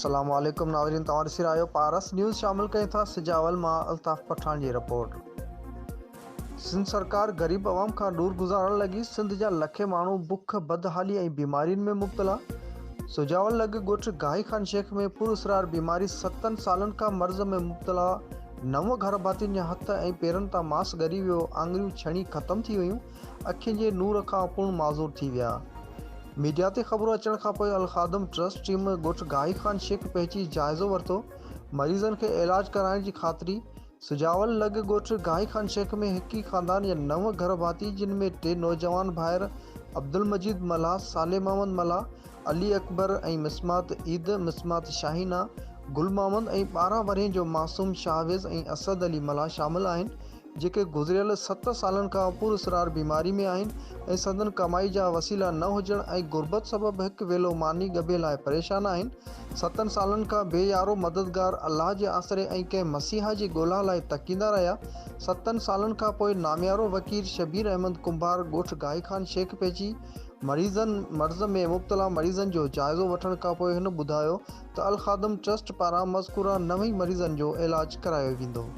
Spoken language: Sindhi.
السلام عليڪم ناظرين توهان ڏسي رهيا آهيو پارس نيوز شامل ڪيون ٿا سجاول مان الطاف پٺاڻ جي رپورٽ. سنڌ سرڪار غريب عوام کان ڏور گذارڻ لڳي، سنڌ جا لکين ماڻهو بک، بدحالي ۽ بيمارين ۾ مبتلا، سجاول لڳ ڳوٺ گاهي خان شيخ ۾ پراسرار بيماري ستن سالن کان مرض ۾ مبتلا نو گهر ڀاتين جا هٿ ۽ پيرن تان ماس ڳري ويو، آڱريون ڇڻي ختم ٿي ويون، اکين جي نور کان پڻ معذور ٿي ويا. ميڊيا تي خبرون اچڻ کانپوء الخادم ٽرسٽ ٽيم ڳوٺ گاهي خان شيخ پهچي جائزو ورتو، مريضن کي علاج ڪرائڻ جي خاطري، سجاول لڳ ڳوٺ گاهي خان شيخ ۾ هڪ ئي خاندان جا نو گهر ڀاتي جن ۾ ٽي نوجوان ڀائر عبدالمجيد ملاح، صالح محمد ملاح، علي اڪبر ۽ مسمات عيد، مسمات شاهينه، گل محمد ۽ 12 ورهين جو معصوم شاهويز ۽ اسد علي ملاح شامل آهن جيڪي گذريل ست سالن کان پراسرار بيماري ۾ آهن ۽ سندن ڪمائي جا وسيلا نه هجڻ ۽ غربت سبب هڪ ويلو ماني ڳڀي لاء پريشان آهن. ستن سالن کان بي يارو مددگار الله جي آسري ۽ ڪنهن مسيحا جي ڳولا لاء تڪيندا رهيا. ستن سالن کان پوء ناميارو وڪيل شبير احمد ڪنڀار ڳوٺ گاهي خان شيخ پهچي مريضن مرض ۾ مبتلا مريضن جو جائزو وٺڻ کانپوء هن ٻڌايو ته الخادم ٽرسٽ پاران مذڪوره نوي مريضن جو علاج ڪرايو ويندو.